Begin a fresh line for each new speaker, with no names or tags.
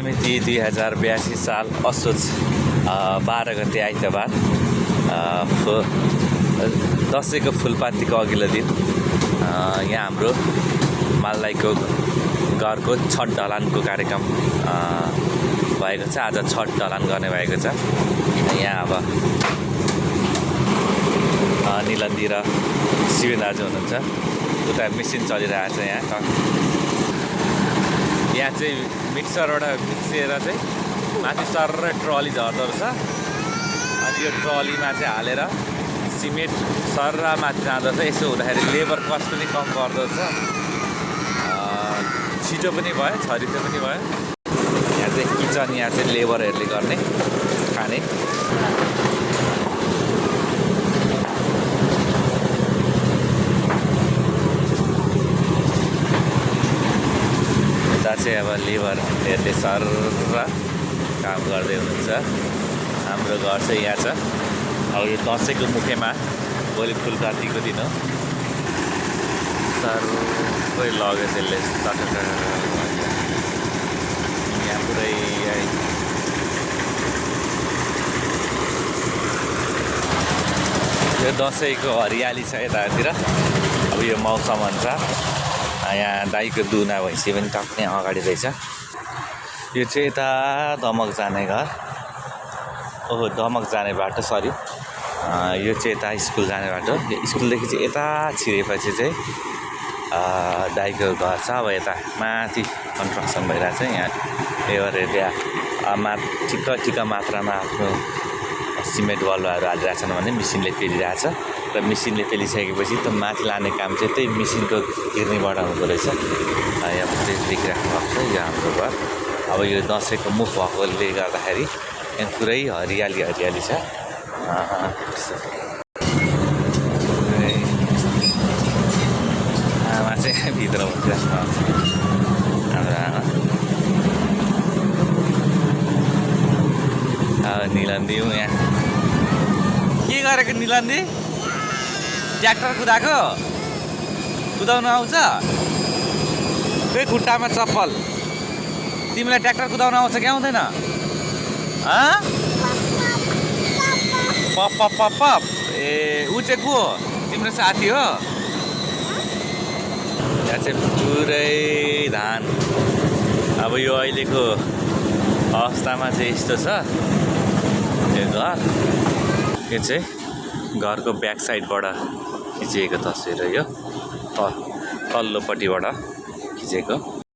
मिति 2082 साल असोज 12 गते आइतबार दसैँको फुलपातीको अघिल्लो दिन यहाँ हाम्रो मालदाईको घरको छठ ढलानको कार्यक्रम भएको छ। आज छठ ढलान गर्ने भएको छ। यहाँ अब निलन्दी र शिवेन दाजु हुनुहुन्छ। उता मेसिन चलिरहेको छ। यहाँ चाहिँ मिक्सरबाट मिक्सेर चाहिँ माथि सर ट्रली झर्दो रहेछ। अनि यो ट्रलीमा चाहिँ हालेर सिमेन्ट सर माथि जाँदो रहेछ। यसो हुँदाखेरि लेबर कस्ट पनि कम गर्दो रहेछ। छिटो पनि भयो, छरितो पनि भयो। यहाँ चाहिँ किचन, यहाँ चाहिँ लेबरहरूले गर्ने खाने। यता चाहिँ अब लेबरहरूले सर काम गर्दै हुनुहुन्छ। हाम्रो घर चाहिँ यहाँ छ। अब यो दसैँको मुखमा भोलि फुलपातीको दिन हो। सबै लग्यो त्यसले यहाँ पुरै यो दसैँको हरियाली छ यतातिर। अब यो मौसम अनुसार यहाँ दाइको दुना भैँसी पनि टक्कै अगाडि रहेछ। यो चाहिँ यता दमक जाने घर। ओहो, दमक जाने बाटो, सरी। यो चाहिँ यता स्कुल जाने बाटो। यो स्कुलदेखि चाहिँ यता छिरेपछि चाहिँ दाइको घर छ। अब यता माथि कन्स्ट्रक्सन भइरहेको छ। यहाँ लेबरहरूले ठिक्क मात्रामा आफ्नो सिमेन्ट वालहरू हालिरहेछन् भने मिसिनले पेलिरहेछ। र मिसिनले पेलिसकेपछि त माथि लाने काम चाहिँ त्यही मिसिनको घिर्नीबाट हुँदो रहेछ। यहाँ मात्रै देखिराख्नु भएको छ यो हाम्रो घर। अब यो दसैँको मुख भएकोले गर्दाखेरि यहाँ पुरै हरियाली छ। आमा चाहिँ भित्र बसिरहेको छ। हाम्रो आमा निलन्दी हौँ। यहाँ के गरेको निलन्दी? ट्र्याक्टर कुदाउनु आउँछ? त्यही खुट्टामा चप्पल। तिमीलाई ट्र्याक्टर कुदाउनु आउँछ कि आउँदैन? पप ए, ऊ चाहिँ को हो? तिम्रो साथी हो? यहाँ चाहिँ पुरै धान। अब यो अहिलेको अवस्थामा चाहिँ यस्तो छ यो घर। यो चाहिँ घरको ब्याक साइडबाट खिचिएको तस्विर हो। यो तल्लोपट्टिबाट खिचेको।